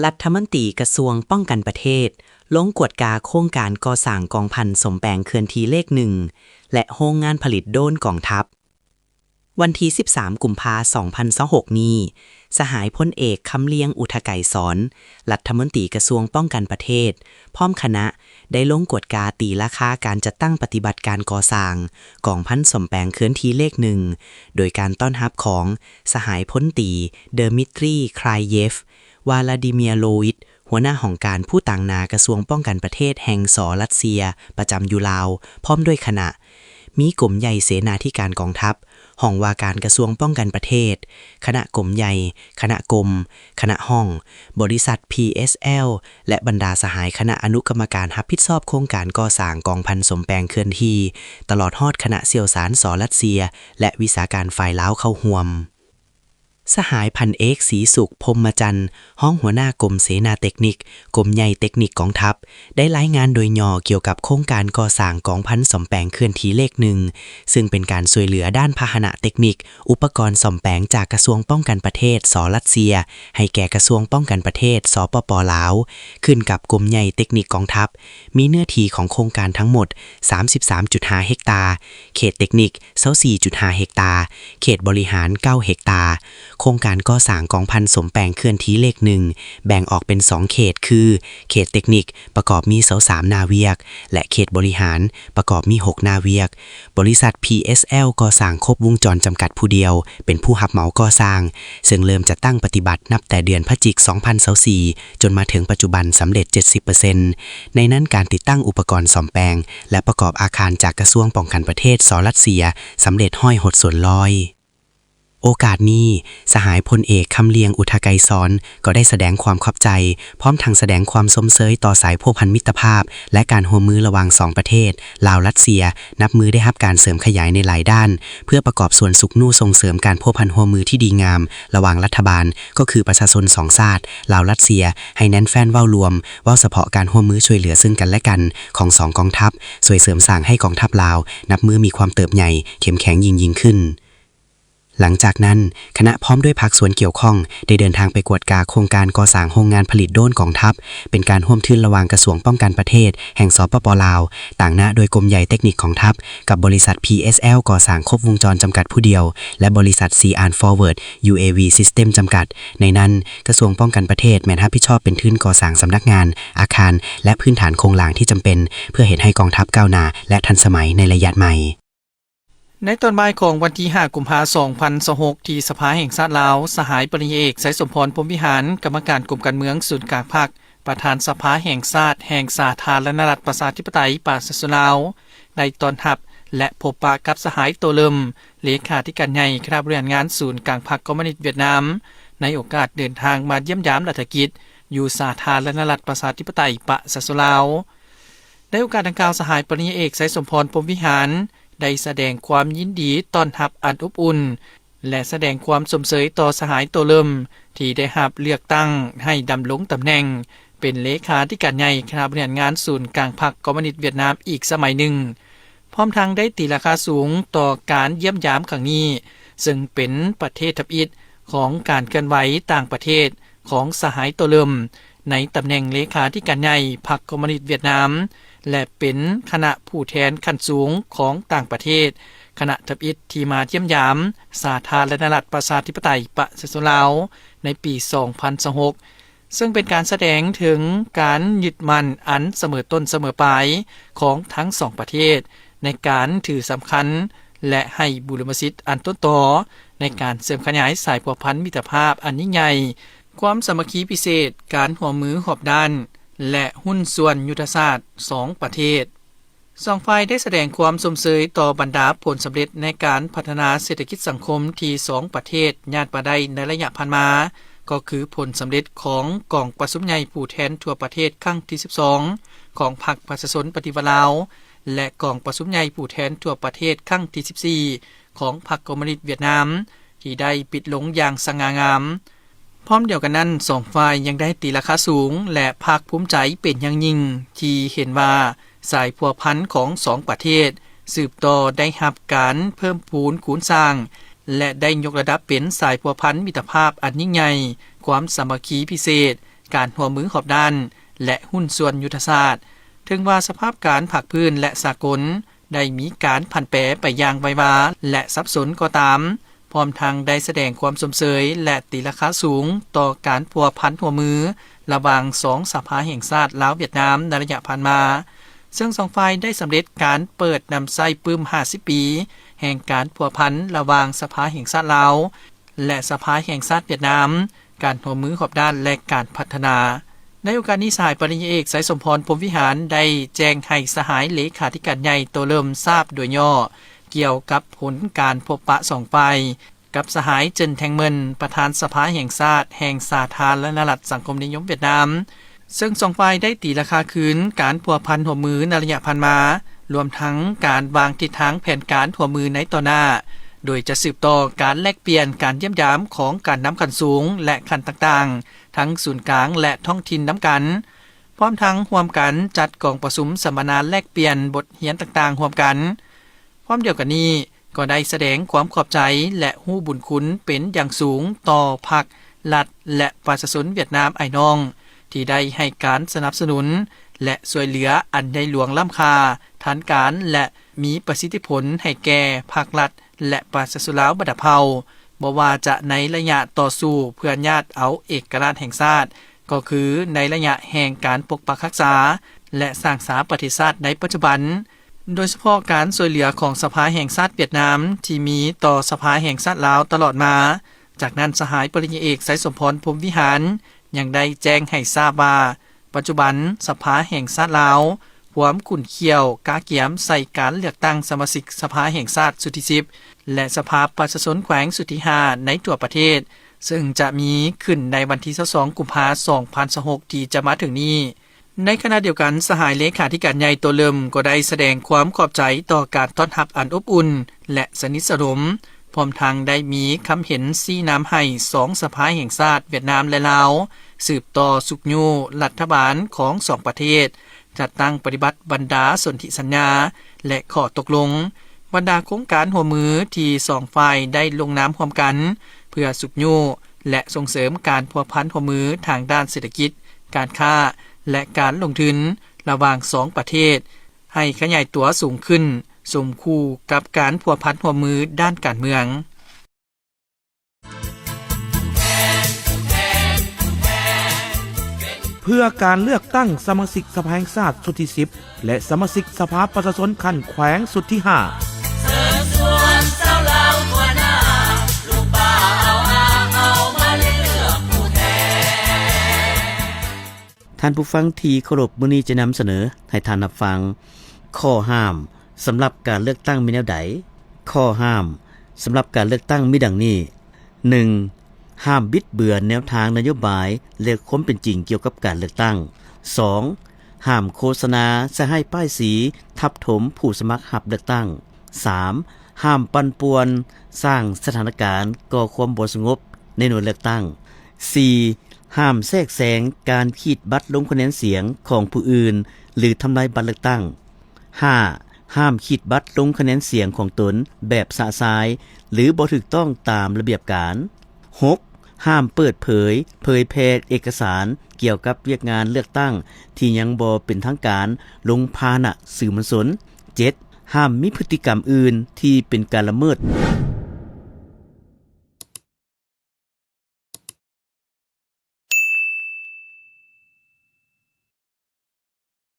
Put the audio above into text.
ລັດຖະມົນຕີກະຊວງປ້ອງກັນປະເທດ ລົງກວດກາໂຄງການກໍ່ສ້າງກອງພັນສົມແປງເຄື່ອນທີ່ເລກໜຶ່ງ ແລະ ໂຮງງານຜະລິດໂດຣນກອງທັບ. ວັນທີສິບສາມ ກຸມພາ ສອງພັນຊາວຫົກນີ້, ສະຫາຍພົນເອກ ຄຳລຽງ ອຸທະໄກສອນ ລັດຖະມົນຕີກະຊວງປ້ອງກັນປະເທດ ພ້ອມຄະນະ ໄດ້ລົງກວດກາຕີລາຄາການຈັດຕັ້ງປະຕິບັດການກໍ່ສ້າງກອງພັນສົມແປງເຄື່ອນທີ່ເລກໜຶ່ງ ໂດຍການຕ້ອນຮັບຂອງສະຫາຍພົນຕີ ເດີມິດທຣີ ຄຣາຍເຢຟ ວາລາດີເມຍ ໂລວິດ ຫົວໜ້າຫ້ອງການຜູ້ຕາງໜ້າກະຊວງປ້ອງກັນປະເທດແຫ່ງ ສ ລັດເຊຍ ປະຈຳຢູ່ລາວ ພ້ອມດ້ວຍຄະນະ, ມີກົມໃຫຍ່ເສນາທິການກອງທັບ, ຫ້ອງວ່າການກະຊວງປ້ອງກັນປະເທດ, ຄະນະກົມໃຫຍ່, ຄະນະກົມ, ຄະນະຫ້ອງ, ບໍລິສັດ ພີເອສແອລ ແລະ ບັນດາສະຫາຍຄະນະອະນຸກຳມະການຮັບຜິດຊອບໂຄງການກໍ່ສ້າງກອງພັນສົມແປງເຄື່ອນທີ່, ຕະຫຼອດຮອດຄະນະຊ່ຽວຊານ ສ ລັດເຊຍ ແລະ ວິຊາການຝ່າຍລາວເຂົ້າຮ່ວມ. ສະຫາຍພັນເອກ ສີສຸກ ພົມມະຈັນ ຮອງຫົວໜ້າກົມເສນາເຕັກນິກ, ກົມໃຫຍ່ເຕັກນິກກອງທັບ ໄດ້ລາຍງານໂດຍຫຍໍ້ກ່ຽວກັບໂຄງການກໍ່ສ້າງກອງພັນສົມແປງເຄື່ອນທີ່ເລກໜຶ່ງ ຊຶ່ງເປັນການຊ່ວຍເຫຼືອດ້ານພາຫະນະເຕັກນິກ, ອຸປະກອນສ້ອມແປງຈາກກະຊວງປ້ອງກັນປະເທດ ສ ລັດເຊຍ ໃຫ້ແກ່ກະຊວງປ້ອງກັນປະເທດ ສປປ ລາວ, ຂຶ້ນກັບກົມໃຫຍ່ເຕັກນິກກອງທັບ, ມີເນື້ອທີ່ຂອງໂຄງການທັງໝົດ ສາມສິບສາມຈຸດຫ້າເຮັກຕາ, ເຂດເຕັກນິກ ຊາວສີ່ຈຸດຫ້າເຮັກຕາ, ເຂດບໍລິຫານເກົ້າເຮັກຕາ. ໂຄງການກໍ່ສ້າງກອງພັນສົມແປງເຄື່ອນທີ່ເລກໜຶ່ງ ແບ່ງອອກເປັນສອງເຂດ ຄື ເຂດເຕັກນິກ ປະກອບມີຊາວສາມໜ້າວຽກ ແລະ ເຂດບໍລິຫານ ປະກອບມີຫົກໜ້າວຽກ. ບໍລິສັດ ພີເອສແອລ ກໍ່ສ້າງຄົບວົງຈອນຈຳກັດຜູ້ດຽວ ເປັນຜູ້ຮັບເໝົາກໍ່ສ້າງ, ເຊິ່ງເລີ່ມຈັດຕັ້ງປະຕິບັດນັບແຕ່ເດືອນພະຈິກ ສອງພັນຊາວສີ່ ຈົນມາເຖິງປັດຈຸບັນສຳເລັດ ເຈັດສິບເປີເຊັນ, ໃນນັ້ນການຕິດຕັ້ງອຸປະກອນສ້ອມແປງ ແລະ ປະກອບອາຄານຈາກກະຊວງປ້ອງກັນປະເທດ ສ ລັດເຊຍ ສຳເລັດຮ້ອຍຫົດສ່ວນຮ້ອຍ. ໂອກາດນີ້, ສະຫາຍພົນເອກ ຄຳລຽງ ອຸທະໄກສອນ ກໍໄດ້ສະແດງຄວາມຂອບໃຈ ພ້ອມທັງສະແດງຄວາມຊົມເຊີຍຕໍ່ສາຍພົວພັນມິດຕະພາບ ແລະ ການຮ່ວມມືລະຫວ່າງສອງປະເທດ ລາວ-ລັດເຊຍ ນັບມື້ໄດ້ຮັບການເສີມຂະຫຍາຍໃນຫຼາຍດ້ານ ເພື່ອປະກອບສ່ວນຊຸກຍູ້ສົ່ງເສີມການພົວພັນຮ່ວມມືທີ່ດີງາມລະຫວ່າງລັດຖະບານ ກໍຄືປະຊາຊົນສອງຊາດ ລາວ-ລັດເຊຍ ໃຫ້ແໜ້ນແຟ້ນເວົ້າລວມ, ເວົ້າສະເພາະການຮ່ວມມືຊ່ວຍເຫຼືອເຊິ່ງກັນແລະກັນຂອງສອງກອງທັບ, ຊ່ວຍເສີມສ້າງໃຫ້ກອງທັບລາວ ນັບມື້ມີຄວາມເຕີບໃຫຍ່, ເຂັ້ມແຂງຍິ່ງໆຂຶ້ນ. ຫຼັງຈາກນັ້ນ, ຄະນະພ້ອມດ້ວຍພາກສ່ວນກ່ຽວຂ້ອງ ໄດ້ເດີນທາງໄປກວດກາໂຄງການກໍ່ສ້າງໂຮງງານຜະລິດໂດຣນກອງທັບ, ເປັນການຮ່ວມທຶນລະຫວ່າງກະຊວງປ້ອງກັນປະເທດແຫ່ງ ສປປ ລາວ, ຕາງໜ້າໂດຍກົມໃຫຍ່ເຕັກນິກກອງທັບ ກັບບໍລິສັດ ພີເອສແອລ ກໍ່ສ້າງຄົບວົງຈອນຈຳກັດຜູ້ດຽວ ແລະ ບໍລິສັດ ຊີອານ ຟໍເວີດ ຢູເອວີ ຊິສເຕັມ ຈຳກັດ. ໃນນັ້ນ, ກະຊວງປ້ອງກັນປະເທດແມ່ນຮັບຜິດຊອບເປັນທຶນກໍ່ສ້າງສຳນັກງານ, ອາຄານ ແລະ ພື້ນຖານໂຄງລ່າງທີ່ຈຳເປັນ ເພື່ອເຮັດໃຫ້ກອງທັບກ້າວໜ້າ ແລະ ທັນສະໄໝໃນໄລຍະໃໝ່. ໃນຕອນບ່າຍຂອງວັນທີຫ້າ ກຸມພາ ສອງພັນຊາວຫົກ ທີ່ສະພາແຫ່ງຊາດລາວ, ສະຫາຍປະລິນຍາເອກ ໄຊສົມພອນ ພົມວິຫານ ກຳມະການກົມການເມືອງສູນກາງພັກ, ປະທານສະພາແຫ່ງຊາດແຫ່ງສາທາລະນະລັດປະຊາທິປະໄຕປະຊາຊົນລາວ ໄດ້ຕ້ອນຮັບ ແລະ ພົບປະກັບສະຫາຍ ໂຕເລີມ ເລຂາທິການໃຫຍ່ຄະນະບໍລິຫານງານສູນກາງພັກຄອມມູນິດຫວຽດນາມ ໃນໂອກາດເດີນທາງມາຢ້ຽມຢາມລັດຖະກິດຢູ່ສາທາລະນະລັດປະຊາທິປະໄຕປະຊາຊົນລາວ. ໃນໂອກາດດັ່ງກ່າວ, ສະຫາຍປະລິນຍາເອກ ໄຊສົມພອນ ພົມວິຫານ ໄດ້ສະແດງຄວາມຍິນດີຕ້ອນຮັບອັນອົບອຸ່ນ ແລະ ສະແດງຄວາມຊົມເຊີຍຕໍ່ສະຫາຍ ໂຕເລີມ ທີ່ໄດ້ຮັບເລືອກຕັ້ງໃຫ້ດຳລົງຕຳແໜ່ງເປັນເລຂາທິການໃຫຍ່ຄະນະບໍລິຫານງານສູນກາງພັກຄອມມູນິດຫວຽດນາມອີກສະໄໝໜຶ່ງ, ພ້ອມທັງໄດ້ຕີລາຄາສູງຕໍ່ການຢ້ຽມຢາມຄັ້ງນີ້, ເຊິ່ງເປັນປະເທດທຳອິດຂອງການເຄື່ອນໄຫວຕ່າງປະເທດຂອງສະຫາຍ ໂຕເລີມ ໃນຕຳແໜ່ງເລຂາທິການໃຫຍ່ພັກຄອມມູນິດຫວຽດນາມ ແລະ ເປັນຄະນະຜູ້ແທນຂັ້ນສູງຂອງຕ່າງປະເທດ ຄະນະທຳອິດທີ່ມາຢ້ຽມຢາມສາທາລະນະລັດປະຊາທິປະໄຕປະຊາຊົນລາວໃນປີສອງພັນຊາວຫົກ ເຊິ່ງເປັນການສະແດງເຖິງການຍຶດໝັ້ນອັນສະເໝີຕົ້ນສະເໝີປາຍຂອງທັງສອງປະເທດ ໃນການຖືສຳຄັນ ແລະ ໃຫ້ບູລິມະສິດອັນຕົ້ນຕໍໃນການເສີມຂະຫຍາຍສາຍພົວພັນມິດຕະພາບອັນຍິ່ງໃຫຍ່, ຄວາມສາມັກຄີພິເສດ, ການຮ່ວມມືຮອບດ້ານ ແລະ ຫຸ້ນສ່ວນຍຸດທະສາດສອງປະເທດ. ສອງຝ່າຍໄດ້ສະແດງຄວາມຊົມເຊີຍຕໍ່ບັນດາຜົນສຳເລັດໃນການພັດທະນາເສດຖະກິດສັງຄົມທີ່ສອງປະເທດຍາດມາໄດ້ໃນໄລຍະຜ່ານມາ, ກໍຄືຜົນສຳເລັດຂອງກອງປະຊຸມໃຫຍ່ຜູ້ແທນທົ່ວປະເທດຄັ້ງທີສິບສອງຂອງພັກປະຊາຊົນປະຕິວັດລາວ ແລະ ກອງປະຊຸມໃຫຍ່ຜູ້ແທນທົ່ວປະເທດຄັ້ງທີສິບສີ່ຂອງພັກຄອມມູນິດຫວຽດນາມ ທີ່ໄດ້ປິດລົງຢ່າງສະຫງ່າງາມ. ພ້ອມດຽວກັນນັ້ນ, ສອງຝ່າຍຍັງໄດ້ຕີລາຄາສູງ ແລະ ພາກພູມໃຈເປັນຢ່າງຍິ່ງ ທີ່ເຫັນວ່າສາຍພົວພັນຂອງສອງປະເທດສືບຕໍ່ໄດ້ຮັບການເພີ່ມພູນຄູນສ້າງ ແລະ ໄດ້ຍົກລະດັບເປັນສາຍພົວພັນມິດຕະພາບອັນຍິ່ງໃຫຍ່, ຄວາມສາມັກຄີພິເສດ, ການຮ່ວມມືຮອບດ້ານ ແລະ ຫຸ້ນສ່ວນຍຸດທະສາດ. ເຖິງວ່າສະພາບການພາກພື້ນ ແລະ ສາກົນ ໄດ້ມີການຜັນແປໄປຢ່າງໄວວາ ແລະ ສັບສົນກໍຕາມ, ພ້ອມທັງໄດ້ສະແດງຄວາມຊົມເຊີຍ ແລະ ຕີລາຄາສູງຕໍ່ການພົວພັນຮ່ວມມືລະຫວ່າງສອງສະພາແຫ່ງຊາດລາວ-ຫວຽດນາມໃນໄລຍະຜ່ານມາ, ເຊິ່ງສອງຝ່າຍໄດ້ສຳເລັດການເປີດນຳໃຊ້ປຶ້ມຫ້າສິບປີແຫ່ງການພົວພັນລະຫວ່າງສະພາແຫ່ງຊາດລາວ ແລະ ສະພາແຫ່ງຊາດຫວຽດນາມ, ການຮ່ວມມືຮອບດ້ານ ແລະ ການພັດທະນາ. ໃນໂອກາດນີ້, ສະຫາຍປະລິນຍາເອກ ໄຊສົມພອນ ພົມວິຫານ ໄດ້ແຈ້ງໃຫ້ສະຫາຍເລຂາທິການໃຫຍ່ໂຕເລີ່ມຊາບໂດຍຫຍໍ້ ກ່ຽວກັບຜົນການພົບປະສອງຝ່າຍ ກັບສະຫາຍ ເຈິນ ແທງເມິນ ປະທານສະພາແຫ່ງຊາດແຫ່ງສາທາລະນະລັດສັງຄົມນິຍົມຫວຽດນາມ, ເຊິ່ງສອງຝ່າຍໄດ້ຕີລາຄາຄືນການພົວພັນຮ່ວມມືໃນໄລຍະຜ່ານມາ, ລວມທັງການວາງທິດທາງແຜນການຮ່ວມມືໃນຕໍ່ໜ້າ, ໂດຍຈະສືບຕໍ່ການແລກປ່ຽນການຢ້ຽມຢາມຂອງການນຳຂັ້ນສູງ ແລະ ຂັ້ນຕ່າງໆ ທັງສູນກາງ ແລະ ທ້ອງຖິ່ນນຳກັນ, ພ້ອມທັງຮ່ວມກັນຈັດກອງປະຊຸມສຳມະນາແລກປ່ຽນບົດຮຽນຕ່າງໆຮ່ວມກັນ. ພ້ອມດຽວກັນນີ້, ກໍໄດ້ສະແດງຄວາມຂອບໃຈ ແລະ ຮູ້ບຸນຄຸນເປັນຢ່າງສູງຕໍ່ພັກ, ລັດ ແລະ ປະຊາຊົນຫວຽດນາມອ້າຍນ້ອງ ທີ່ໄດ້ໃຫ້ການສະໜັບສະໜູນ ແລະ ຊ່ວຍເຫຼືອອັນໃຫຍ່ຫຼວງລ້ຳຄ່າ, ທັນການ ແລະ ມີປະສິດທິຜົນໃຫ້ແກ່ພັກ, ລັດ ແລະ ປະຊາຊົນລາວບັນດາເຜົ່າ, ບໍ່ວ່າຈະໃນໄລຍະຕໍ່ສູ້ເພື່ອຍາດເອົາເອກະລາດແຫ່ງຊາດ, ກໍຄືໃນໄລຍະແຫ່ງການປົກປັກຮັກສາ ແລະ ສ້າງສາປະເທດຊາດໃນປັດຈຸບັນ, ໂດຍສະເພາະການຊ່ວຍເຫຼືອຂອງສະພາແຫ່ງຊາດຫວຽດນາມທີ່ມີຕໍ່ສະພາແຫ່ງຊາດລາວຕະຫຼອດມາ. ຈາກນັ້ນ, ສະຫາຍປະລິນຍາເອກ ໄຊສົມພອນ ພົມວິຫານ ຍັງໄດ້ແຈ້ງໃຫ້ຊາບວ່າ ປັດຈຸບັນສະພາແຫ່ງຊາດລາວ ຄວາມຂຸ້ນຂ້ຽວກະກຽມໃສ່ການເລືອກຕັ້ງສະມາຊິກສະພາແຫ່ງຊາດຊຸດທີສິບ ແລະ ສະພາປະຊາຊົນແຂວງຊຸດທີຫ້າໃນທົ່ວປະເທດ, ເຊິ່ງຈະມີຂຶ້ນໃນວັນທີຊາວສອງ ກຸມພາ ສອງພັນຊາວຫົກ ທີ່ຈະມາເຖິງນີ້. ໃນຂະນະດຽວກັນ, ສະຫາຍເລຂາທິການໃຫຍ່ໂຕເລີ່ມກໍໄດ້ສະແດງຄວາມຂອບໃຈຕໍ່ການຕ້ອນຮັບອັນອົບອຸ່ນ ແລະ ສະໜິດສະໜົມ, ພ້ອມທັງໄດ້ມີຄຳເຫັນຊີ້ນຳໃຫ້ສອງສະພາແຫ່ງຊາດຫວຽດນາມ ແລະ ລາວ ສືບຕໍ່ຊຸກຍູ້ລັດຖະບານຂອງສອງປະເທດ ຈັດຕັ້ງປະຕິບັດບັນດາສົນທິສັນຍາ ແລະ ຂໍ້ຕົກລົງ, ບັນດາໂຄງການຮ່ວມມືທີ່ສອງຝ່າຍໄດ້ລົງນາມຮ່ວມກັນ ເພື່ອຊຸກຍູ້ ແລະ ສົ່ງເສີມການພົວພັນຮ່ວມມືທາງດ້ານເສດຖະກິດ, ການຄ້າ ແລະ ການລົງທຶນລະຫວ່າງສອງປະເທດ ໃຫ້ຂະຫຍາຍຕົວສູງຂຶ້ນ, ສົມຄູ່ກັບການພົວພັນຮ່ວມມືດ້ານການເມືອງ. ເພື່ອການເລືອກຕັ້ງສະມາຊິກສະພາແຫ່ງຊາດຊຸດທີສິບ ແລະ ສະມາຊິກສະພາປະຊາຊົນຂັ້ນແຂວງຊຸດທີຫ້າ. ທ່ານຜູ້ຟັງທີ່ເຄົາລົບ, ມື້ນີ້ຈະນຳສະເໜີໃຫ້ທ່ານຮັບຟັງ ຂໍ້ຫ້າມສຳລັບການເລືອກຕັ້ງມີແນວໃດ? ຂໍ້ຫ້າມສຳລັບການເລືອກຕັ້ງມີດັ່ງນີ້, ໜຶ່ງ ຫ້າມບິດເບືອນແນວທາງນະໂຍບາຍ ແລະ ຄວາມເປັນຈິງກ່ຽວກັບການເລືອກຕັ້ງ. ສອງ ຫ້າມໂຄສະນາ, ໃສ່ຮ້າຍປ້າຍສີ, ທັບຖົມຜູ້ສະໝັກຮັບເລືອກຕັ້ງ. ສາມ ຫ້າມປັ່ນປ່ວນ, ສ້າງສະຖານະການກໍ່ຄວາມບໍ່ສະຫງົບໃນໜ່ວຍເລືອກຕັ້ງ. ສີ່ ຫ້າມແຊກແຊງການຂີດບັດລົງຄະແນນສຽງຂອງຜູ້ອື່ນ ຫຼື ທຳລາຍບັດເລືອກຕັ້ງ. ຫ້າ ຫ້າມຂີດບັດລົງຄະແນນສຽງຂອງຕົນແບບຊະຊາຍ ຫຼື ບໍ່ຖືກຕ້ອງຕາມລະບຽບການ. ຫົກ ຫ້າມເປີດເຜີຍ, ເຜີຍແຜ່ເອກະສານກ່ຽວກັບວຽກງານເລືອກຕັ້ງທີ່ຍັງບໍ່ເປັນທາງການລົງພາຫະນະສື່ມວນຊົນ. ເຈັດ ຫ້າມມີພຶດຕິກຳອື່ນທີ່ເປັນການລະເມີດ